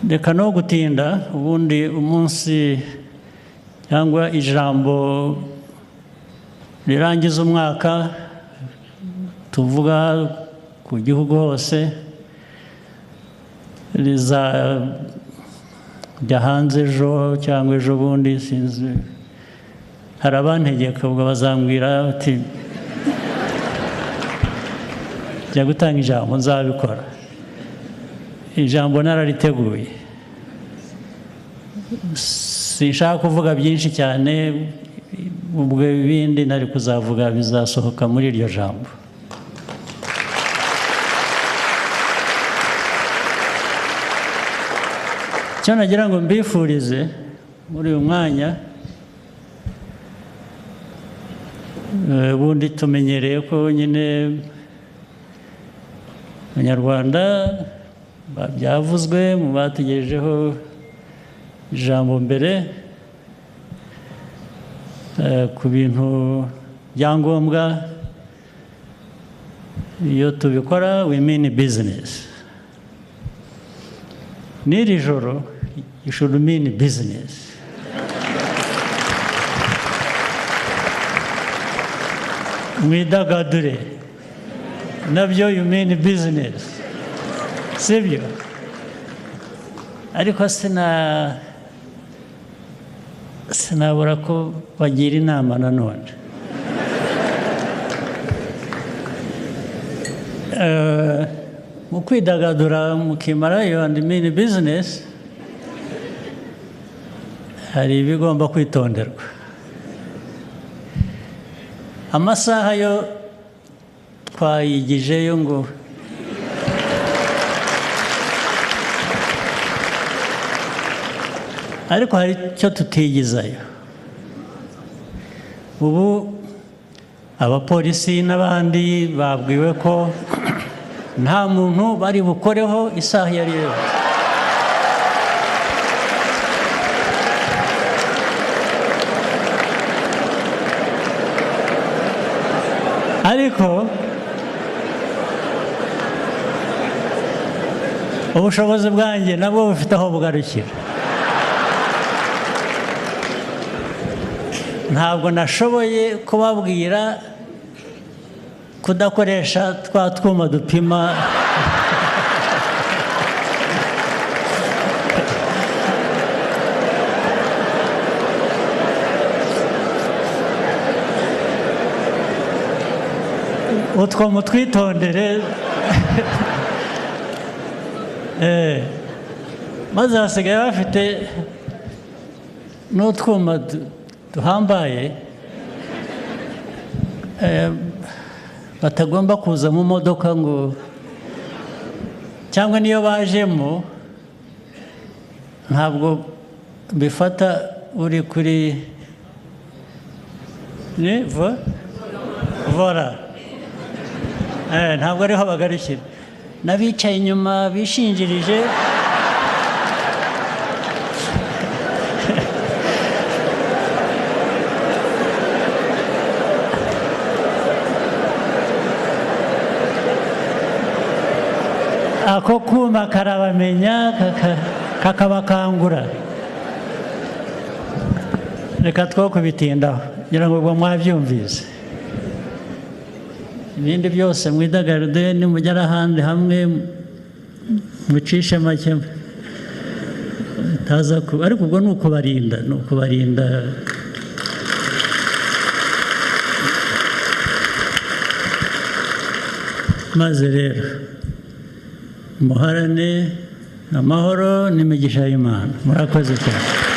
Reka no gutinda, ubundi umunsi cyangwa ijambo rirangiza umwaka tuvuga ku gihugu hose rizajya hanze ejo cyangwa ejo bundi, sinzi, hari abantegeka ubwo bazambwira bati jya gutanga ijambo, nzabikora. Ijambo narariteguye, sinshaka kuvuga byinshi cyane, ubwo ibindi nari kuzavuga bizasohoka muri iryo jambo. Icyo nagira ngo mbifurize muri uyu mwanya, ubundi tumenyereye ko nyine Abanyarwanda byavuzwe mu bategerejeho ijambo mbere ku bintu byangombwa, iyo tubikora we mean business. N'iri joro you should mean business. Mwidagadure nabyo you mean business, sibyo? Ariko sinabura ko bagira inama nanone. Mu kwidagadura mukimarayo and mean business, hari ibigomba kwitonderwa. Amasaha yo twayigijeyo ngo ariko hari icyo tutigizayo. Ubu abapolisi n'abandi babwiwe ko nta muntu bari bukoreho isaha iyo ari yo yose. Ariko ubushobozi bwanjye nabwo bufite aho bugarukira. Ntabwo nashoboye kubabwira kudakoresha twa twuma dupima utwo mutwitondere. Maze basigaye bafite n'utwuma duhambaye batagomba kuza mu modoka ngo, cyangwa niyo bajemo ntabwo bifata uri kuri ni vora, ntabwo ariho bagarukira, n'abicaye inyuma bishingirije ako kuma karabamenya kakabakangura. Reka two kubitindaho ngira ngo ubwo mwabyumvise. Ibindi byose mwidagadure, nimugera ahandi hamwe mucishe make utaza, ariko ubwo ni ukubarinda, ni ukubarinda. Maze rero muharane amahoro n'imigisha y'Imana. Murakoze cyane.